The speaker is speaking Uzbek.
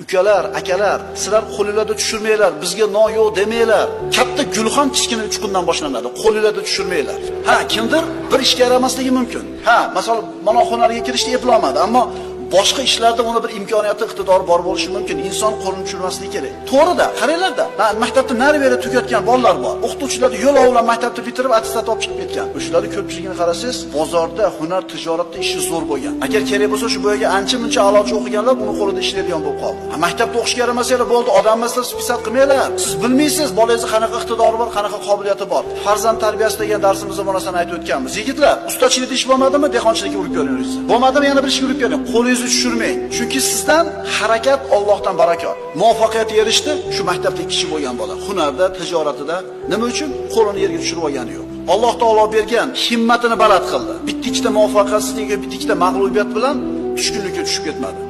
Ukalar, akalar, sizlar qo'lingizda tushirmanglar, bizga non yo'q demanglar. Katta gulxan kichkina uchqundan boshlanadi. Qo'lingizda tushirmanglar. Ha, kimdir bir ishga yaramasligi mumkin. Ha, masalan, mana hunarga kirishni eplolmadi, ammo boshqa ishlarda uni bir imkoniyati, iqtidori bor bo'lishi mumkin. Inson qo'lini tushirmasligi kerak. To'g'ri-da, qaranglar-da. Maktabni nari beri tugatgan bolalar bor. O'qituvchilar yo'l ovlan maktabni bitirib attestat olib chiqib ketgan. O'shalarning ko'pchiligini qarasangiz, bozorda, hunar, tijoratda ishi zo'r bo'lgan. Agar kerak bo'lsa, shu boyaga ancha-muncha a'lochi o'qiganlar uni qo'lida ishlaydigan bo'lib qoldi. Ha, maktabda o'qishga yaramasanglar bo'ldi, odam emaslar, spisat qilmanglar. Siz bilmaysiz, bolangizni qanaqa iqtidori bor, qanaqa qobiliyati bor. Farzand tarbiyasi degan darsimizda bu narsani aytib o'tganmiz. Yigitlar, ustachilikda ish bo'lmadimi, dehqonchilikka urib ko'ring. Bo'lmadimi, yana bir ishga urib ko'ring. Qo'lingizni tushirmang. Chunki sizdan harakat, Allohdan barakot. Muvaffaqiyatga erishdi shu maktabda kishi bo'lgan bola. Hunarda, tijoratida nima uchun qo'lini yerga tushirib olgani yo'q. Alloh taolo bergan himmatini baland qildi. Bitta ikkita muvaffaqiyatsizlik, bitta ikkita mag'lubiyat bilan tushkunlikka tushib ketmadi.